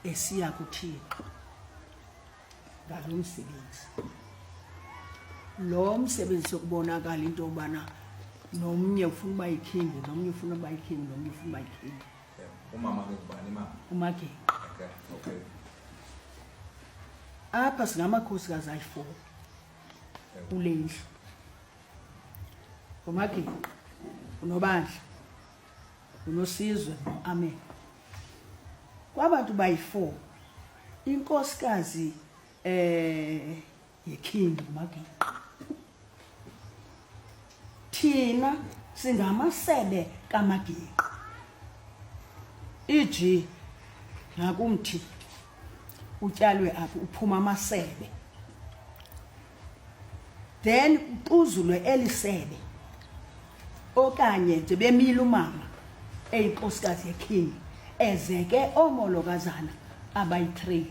Esiya kuThixo ngalo msebenzi. Lo msebenzi sokubonakala into yobana nomnye ufuna uba yiking, nomnye ufuna uba yiking, nomnye ufuna uba yiking. Umama ke ngubani mama? UMaginqi. Okay. Apha singamakhosikazi ayi-4 kule ndlu. NguMaginqi, uNobandla, uNosizwe, noAmen. Kwabantu bayi-4 inkosikazi yeking uMaginqi. Thina singamasebe kaMaginqi. EG nakumthi utyalwe apho uphuma amasebe. Then kuxuzulwe elisebe okanye nje bemile umama eyinkosikazi yeking ezeke oomolokazana abayi-3.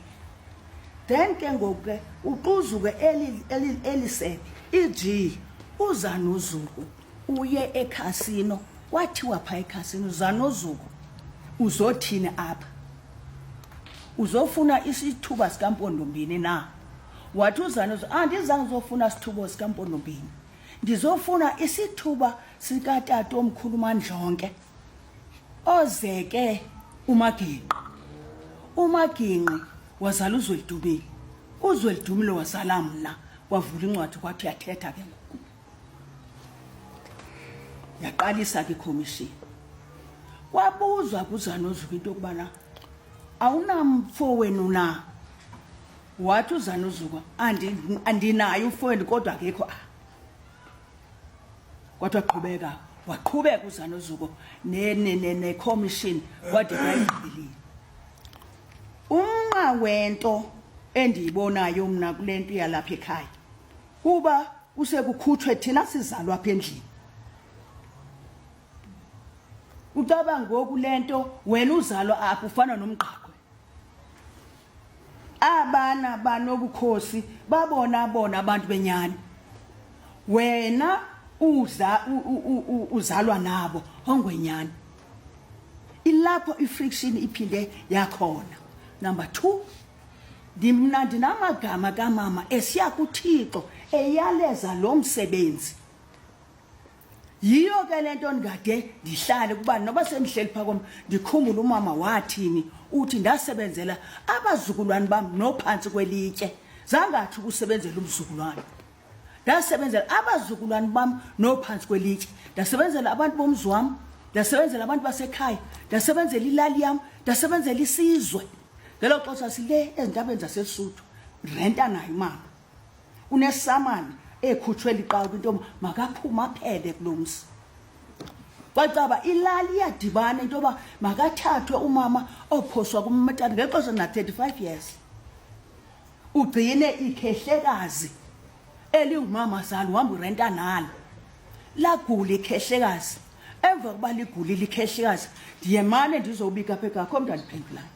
Then ke ngoku ke uxuzuke eli eli eli sebe EG uZanozuko uye ekhasino, kwathiwa phaa ekhasino Zanozuko uzothini apha, uzofuna isithuba sikaMpondombini na? Wathi uZanozuko andizange uzofuna sithuba sikaMpondombini, ndizofuna isithuba sikatata omkhulu uMandlonke ozeke uMaginqi. UMaginqi wazala uZwelidumile, uZwelidumile wazala mna. Kwavula incwadi kwathi uyathetha ke ngoku. Yaqalisa ke ikhomishini. Kwabuzwa kuZanozuko into yokubana awunamfo wenu na? Wathi uZanozuko andinaye umfowenu kodwa akekho apha. Kwathiwa qhubeka, waqhubeka uZanozuko nekhomishini kwade kwayigqibelile. Umnqa wento endiyibonayo mna kule nto yalapha ekhaya kuba kusekukhutshwe thina sizalwa apha endlini. Ucaba ngoku le nto wena uzalwa apha ufana nomgqakhwe. Abana banobukhosi babona bona abantu benyani. Wena uza uzalwa nabo ongwenyani. Ilapho ifriction iphinde yakhona. Number 2, ndimna ndinamagama kamama esiya kuThixo eyaleza lo msebenzi. Yiyo ke lento ndingade ndihlale kuba noba sendihleli phaa kwam ndikhumbule umama wathini, uthi ndasebenzela abazukulwane bam nophantsi kwelitye. Zangathi ukusebenzela umzukulwane, ndasebenzela abazukulwane bam nophantsi kwelitye, ndasebenzela abantu bomzi wam, ndasebenzela abantu basekhaya, ndasebenzela ilali yam, ndasebenzela isizwe. Ngelo xesha sile ezintabeni zaseSuthu, renta nayo umama unesamani ekhutshwe liqawu kwinto yoba makaphume aphele kulo mzi. Kwacaba ilali iyadibana into yoba makathathwe umama ophoswa kumtana ngexesha na-35 years. Ugcine ikhehlekazi elingumama zalo uhamba urenta nalo. Lagula ikhehlekazi. Emva kokuba ligulile ikhehlekazi ndiyemane ndizobika apha ekhaya, akho mntu andiphendulayo.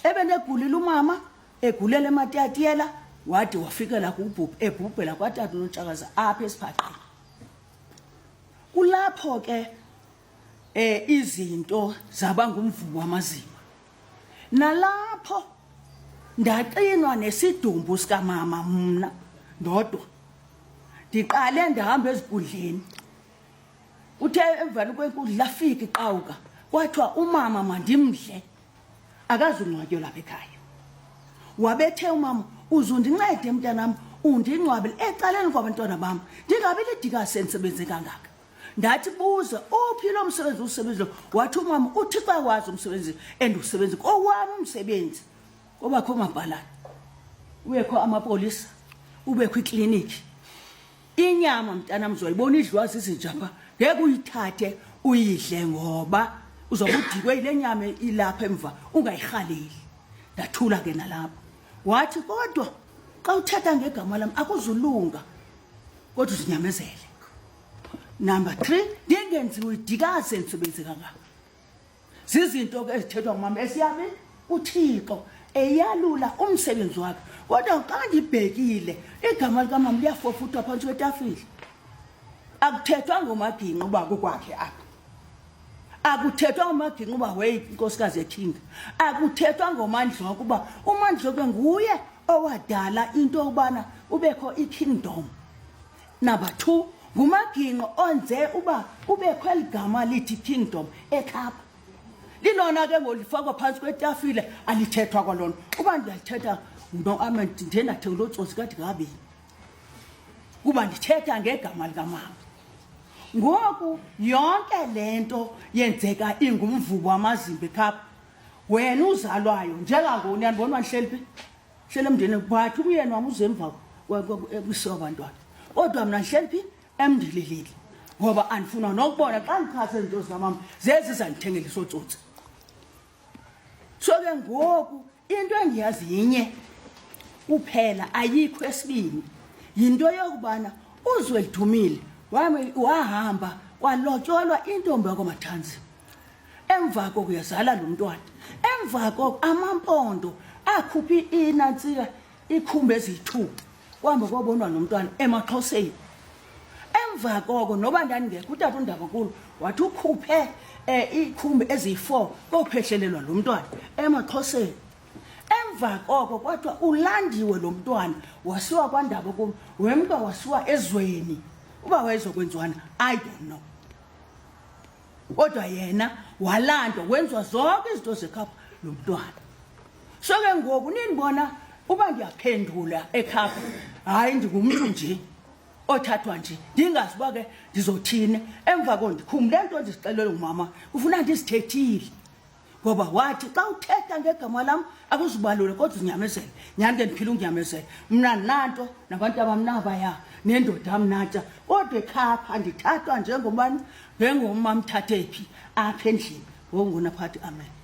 Ebenegulile umama egulela eMatiyatiyela, wade wafikela kubhubhu ebhubhela kwatata uNontshakaza apha esiphaqeni. Kulapho ke izinto zaba ngumvubo wamazima. Nalapho ndaxinwa nesidumbu sikamama mna ndodwa. Ndiqale ndahamba ezinkundleni. Uthe emveni kwenkundla lafika iqawuka, kwathiwa umama mandimdle, akazungcwatywa lapha ekhaya. Wabethe umama, uzundincede mntanam, undingcwabele ecaleni kwabantwana bam, ndingabi lidikasi endisebenze kangaka. Ndathi buza uphi lo msebenzi usebenzi? Wathi umama uThixo awazi umsebenzi endiwusebenzi, kowam umsebenzi kobakho umabhalane, ubekho amapolisa, ubekho ikliniki. Inyama mntanam uzoyibona idliwa zizinja pha, ngeke uyithathe uyidle ngoba uzobe udikwe yile nyama ilapha emva ungayirhaleli. Ndathula ke nalapho. Wathi kodwa xa uthetha ngegama lam akuzulunga, kodwa uzinyamezele. Number 3, ndingenziwa idikazi endisebenzi kangaka. Zizinto ke ezithethwa ngumama esiyabe uThixo eyalula umsebenzi wakhe. Kodwa xa ndibhekile igama likamama liyafofuthwa phantsi kwetafile. Akuthethwa ngoMaginqi uba kukwakhe apha. Akuthethwa ngoMaginqa uba wayeyinkosikazi yeking, akuthethwa ngoMandloko uba uMandloko nguye owadala into yokubana kubekho ikingdom. Number 2, nguMaginqo onze uba kubekho eli gama lithi kingdom eKapa. Lilona ke ngolifakwa phantsi kwetafile, alithethwa kwalona. Uba ndiyalithetha no amen, ndiye ndathenga loo tsotsi kade kabini kuba ndithetha ngegama likamama. Ngoku yonke le nto yenzeka ingumvubo wamazimba eKapa. Wena uzalwayo njengangoku, niyandibona uba ndihleli phi? Hleli emndeni kwathi umyeni wam uze emva kwisiwa abantwana, kodwa mna ndihleli phi? Emndililile, ngoba andifuna nokubona xa ndichase izinto zikamama zezi zandithengela isotsotsi. So ke ngoku into endiyazi yinye kuphela, ayikho esibini, yinto yokubana uZwelidumile wahamba kwalotyolwa intombi yakwaMathanzima. Emva koko uyazala lo mntwana. Emva koko amaMpondo akhupha inantsika ikhumbi eziyi-2, kwahamba kwabonwa nomntwana emaXhoseni. Emva koko noba ndandingekho, utata uNdabankulu wathi ukhuphe iikhumbi eziyi-4 kophehlelelwa lo mntwana emaXhoseni. Emva koko kwathiwa ulandiwe lo mntwana wasiwa kwaNdabankulu, wemka wasiwa ezweni. Uba wayezokwenziwana, I don't know. Kodwa yena walandwa, wenziwa zonke izinto zekhapha lo mntwana. So ke ngoku nindibona uba ndiyaphendula ekhapha, hayi ndingumntu nje othathwa nje, ndingazi uba ke ndizothini. Emva koko ndikhumbule nto ndizixelele ngumama, kufuna ndizithethile, ngoba wathi xa uthetha ngegama lam akuzubalula, kodwa uzinyamezele. Nyhani ke ndiphila ukunyamezela mna, nanto nabantu abamnabaya nendoda amnatya, kodwa ekhapha ndithathwa njengobani, njengomamthathe phi apha endlini ngoku ngonaphakathi. Amen.